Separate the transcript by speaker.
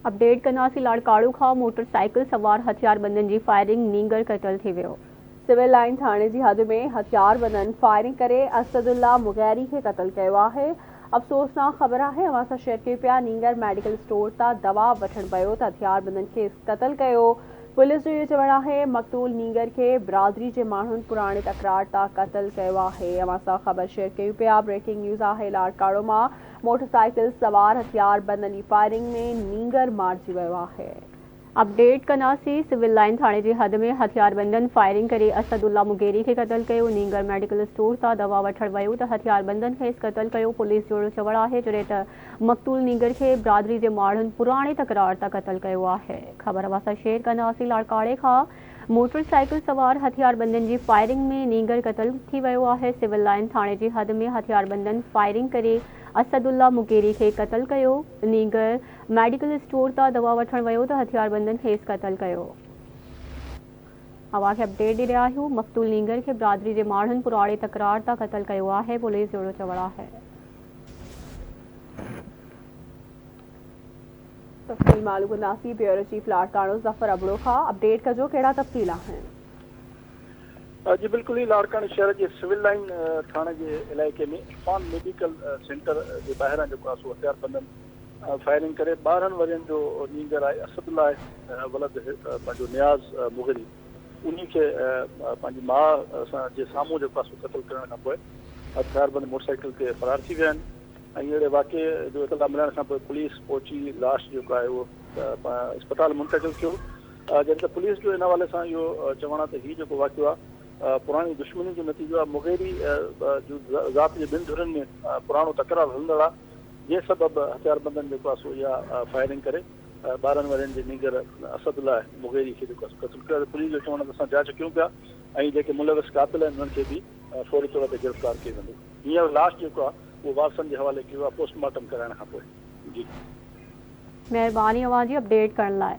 Speaker 1: Update ڪنداسين لاڙڪاڻو کان motor cycle سوار هٿياربندن جي فائرنگ، نينگر قتل ٿي ويو. سول لائين ٿاڻي جي حد ۾ هٿياربندن فائرنگ ڪري اسد الله مغيري کي قتل ڪيو آهي. افسوسناڪ خبر آهي اوهان سان شيئر ڪيون پيا نينگر ميڊيڪل اسٽور تان دوا وٺڻ ويو ته هٿياربندن کيس قتل ڪيو. پوليس جو اهو چوڻ آهي مقتول نينگر کي برادري جي ماڻهن پراڻي تڪرار تان قتل ڪيو آهي. اوهان سان خبر شيئر ڪيون پيا بريڪنگ نيوز آهي لاڙڪاڻو مان موٽرسائيڪل سوار هٿياربندن جي فائرنگ ۾ نينگر مارجي ويو آهي. اپڊيٽ ڪنداسين، سول لائين ٿاڻي جي حد ۾ هٿياربندن فائرنگ ڪري اسد الله مغيري کي قتل ڪيو، نينگر ميڊيڪل اسٽور تان دوا وٺڻ ويو ته هٿياربندن کيس قتل ڪيو، پوليس جو چوڻ آهي جڏهن ته مقتول نينگر کي برادري جي ماڻهن پراڻي تڪرار تان قتل ڪيو آهي. خبر اوهان سان شيئر ڪنداسين لاڙڪاڻي کان موٽر سائيڪل سوار هٿياربندن جي فائرنگ ۾ نينگر قتل ٿي ويو آهي، سول لائين ٿاڻي جي حد ۾ هٿياربندن فائرنگ ڪري اسد الله مغيري کي قتل ڪيو، نينگر ميڊيڪل اسٽور تان دوا وٺڻ ويو ته هٿياربندن کيس قتل ڪيو. اوهان کي اپڊيٽ ڏئي رهيا آهيون، مقتول نينگر کي برادري جي ماڻهن پراڻي تڪرار تان قتل ڪيو آهي، پوليس جو چوڻ آهي. تفصيل معلوم ڪنداسين بيورو چيف لاڙڪاڻو ظفر ابڙو کان اپڊيٽ ڪجو ڪهڙا تفصيل آهن.
Speaker 2: جي بلڪل هي لاڙڪاڻي شهر جي سول لائين ٿاڻي جي علائقي ۾ عرفان ميڊيڪل سينٽر جي ٻاهران جيڪو آهي سو هٿياربندن فائرنگ ڪري 12 ورهين جو نينگر آهي اسد الله ولد پنهنجو نياز مغري انهي کي پنهنجي ماء سان جي سامهون جيڪو آهي سو قتل ڪرڻ کان پوء هٿياربند موٽرسائيڪل تي فرار ٿي ويا آهن. ۽ اهڙي واقعي جو اطلاع ملڻ کان پوء پوليس پهچي لاش جيڪو آهي اهو اسپتال منتقل ٿيو جڏهن ته پوليس جو ان حوالي سان اهو چوڻ آهي ته هي جيڪو واقعو آهي پراڻي دشمني جو نتيجو آهي مغيري جو ذات جي ٻن ڌرين ۾ پراڻو تڪرار هلندڙ آهي جنهن سبب هٿياربندن جيڪو آهي سو اها فائرنگ ڪري 12 ورهين جي نينگر اسد الله مغيري کي جيڪو آهي سو قتل ڪيو آهي پوليس جو چوڻ آهي ته اسان جاچ ڪيون پيا ۽ جيڪي ملوث قاتل آهن انهن کي به فوري طور تي گرفتار ڪيو ويندو هينئر لاش جيڪو آهي اهو وارثن جي حوالي ڪيو آهي پوسٽ مارٽم ڪرائڻ کان پوء جي.
Speaker 1: مهرباني اوهان جي اپڊيٽ ڪرڻ لاء.